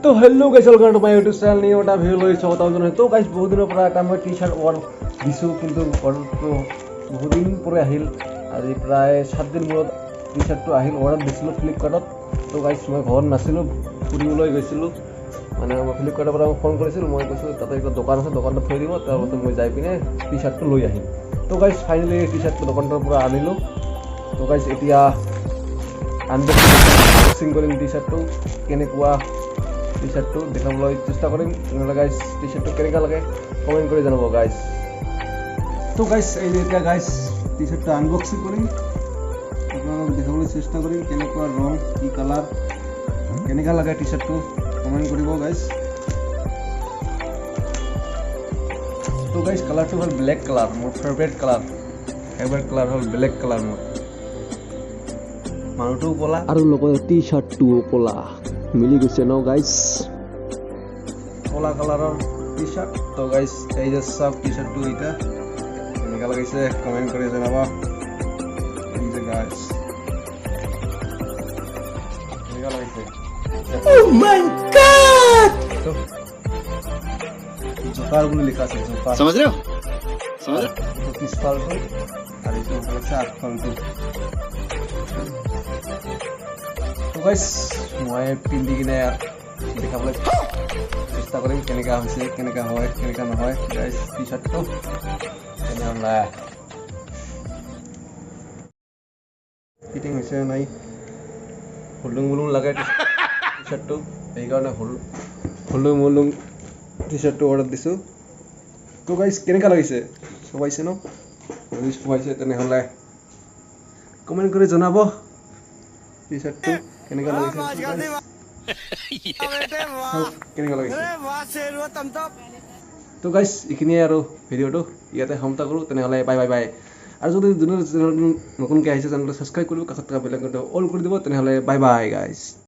তো hello guys, welcome to my YouTube channel. New এটা video' লৈ স্বাগতম জনাইছোঁ। তো গাইছ, বহুত দিনৰ পৰা এটা মই টি চাৰ্ট অৰ্ডাৰ দিছোঁ, কিন্তু অৰ্ডাৰটো বহুদিন পৰে আহিল। আজি প্ৰায় 7 দিন মূৰত টি চাৰ্টটো আহিল। অৰ্ডাৰ দিছিলোঁ ফ্লিপকাৰ্টত। তো গাইছ, মই ঘৰত নাছিলোঁ, ফুৰিবলৈ গৈছিলোঁ। মানে মই ফ্লিপকাৰ্টৰ পৰা মোক ফোন কৰিছিল, মই কৈছোঁ তাতে একটা দোকান আছে, দোকানটোত থৈ দিব, তাৰপাছত মই যাই পিনে টি চাৰ্টটো লৈ আহিম। তো গাইছ, ফাইনেলি টি চাৰ্টটো দোকানটোৰ পৰা আনিলোঁ। তো গাইছ, এতিয়া আনবক্সিং কৰিম। টি চাৰ্টটো কেনেকুৱা, টি চাৰ্টটো দেখাবলৈ চেষ্টা কৰিম। তেনেহ'লে গাইছ, টি চাৰ্টটো কেনেকুৱা লাগে কমেণ্ট কৰি জনাব গাইছ। তো গাইছ, এই যে এতিয়া গাইছ, টি চাৰ্টটো আনবক্সিং কৰিম, আপোনালোকক দেখাবলৈ চেষ্টা কৰিম কেনেকুৱা ৰং, কি কালাৰ, কেনেকুৱা লাগে টি চাৰ্টটো কমেণ্ট কৰিব গাইছ। তো গাইছ, কালাৰটো হ'ল ব্লেক কালাৰ, মোৰ ফেভৰেট কালাৰ। ফেভৰেট কালাৰ হ'ল ব্লেক কালাৰ। মোৰ মানুহটোও ক'লা আৰু লগতে টি চাৰ্টটোও ক'লা, মিলি গৈছে ন গাইছ? ক'লা কালাৰৰ টি চাৰ্ট। তো গাইছ, এই যে চাওক, টি চাৰ্টটো এতিয়া কেনেকুৱা লাগিছে কমেণ্ট কৰি জনাব। এই যে গাইছ, কেনেকুৱা লাগিছে? তো জোকাৰ বুলি লিখা আছে, জোকাৰ। समझ रहे हो, समझ रहे हो? এইটো পিছফালটো আৰু এইটো হৈছে আগফালটো। তো গাইছ, মই পিন্ধি কিনে দেখাবলৈ চেষ্টা কৰিম কেনেকুৱা হৈছে, কেনেকুৱা হয়, কেনেকুৱা নহয়। গাইছ, টি চাৰ্টটো তেনেহ'লে ফিটিং হৈছে নাই, হুলুং মুলুং লাগে টি চাৰ্টটো, সেইকাৰণে হুলুং মুলুং টি চাৰ্টটো অৰ্ডাৰ দিছোঁ। তো গাইছ, কেনেকুৱা লাগিছে? চবাইছে ন? যদি চবাইছে, তেনেহ'লে কমেণ্ট কৰি জনাব টি চাৰ্টটো কেনেকুৱা লাগিছে। চাওক কেনেকুৱা লাগিছে। তো গাইছ, এইখিনিয়ে আৰু ভিডিঅ'টো ইয়াতে সমাপ্ত কৰোঁ। তেনেহ'লে বাই বাই বাই। আৰু যদি যোনে চেনেলটো নতুনকৈ আহিছে, চেনেলটো ছাবস্ক্ৰাইব কৰিব, কাষত থকা বেল আইকনটো অল কৰি দিব। তেনেহ'লে বাই বাই গাইছ।